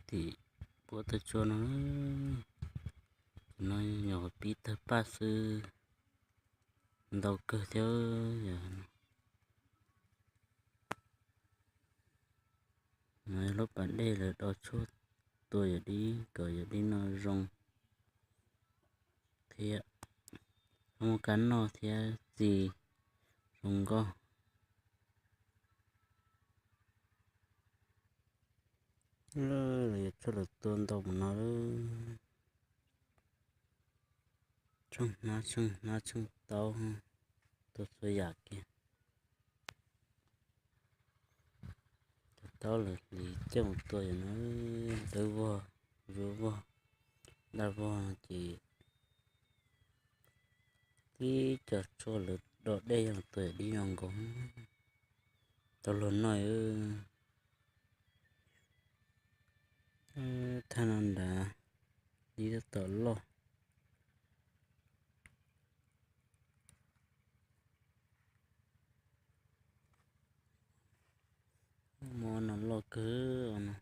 tim puab tawg tsua no. Cov no nyuam qhuav pib tawg paj xwb, ntau kawg thiab. Yog no lub pas dej lawv do tshuaj tua yam dib kom yam dib no zoo thiab, muaj kab noj thiab txi zoo nkauj. Lawv yuav tshuaj lawv tua ntau mus no, tsheej hnab tsheej hnab tsheej taub, tua txhua yam kiag. Cov taub lawv hliv coj mus tua yam no, dawb vog, zuab vog, daj vog no ces tib co tshuaj lawv do dej coj mus tua yam dib zoo nkaus. Tau luag noj. Thaj no nrad dib tab tom loj. Muab no loj kawg no,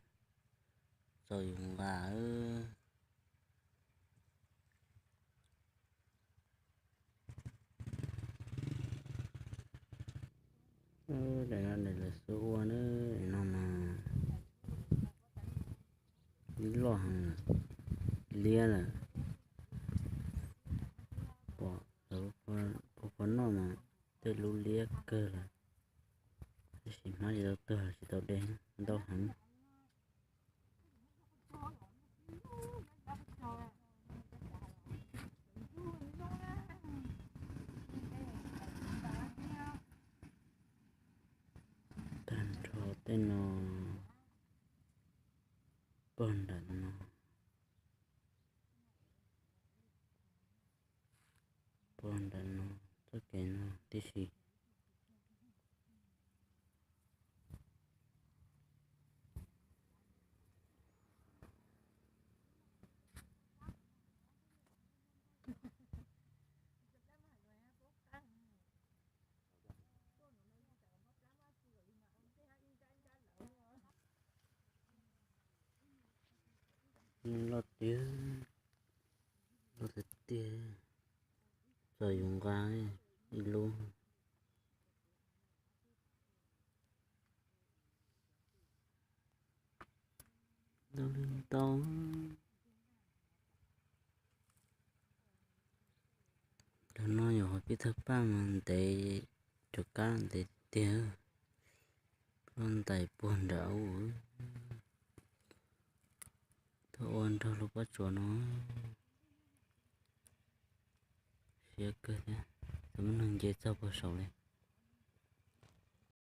txaus yus nqa. Daim no daim lawv xub ua na, daim no mas dib loj heev, liab lawm. Pom lawv ua noj mas tej lub liab kawg lawm, tab sis hmab tsis tau tuag tsis tau de, ntau heev. Tag nrho tej no, pog nram no, pog nram no, txoj kev no tib si. Loj tiag, loj tiag tiag, txaus yus nqa ib lub. Ntau li ntau. Cov no nyuam qhuav pib thawj paj mas ntev, cov kab ntev tiag, loj ntais puag nram ub. Tuaj ua nrog lub pob tsuas no siab kawg thiab, txawm muaj neeg nce txog puag saud li.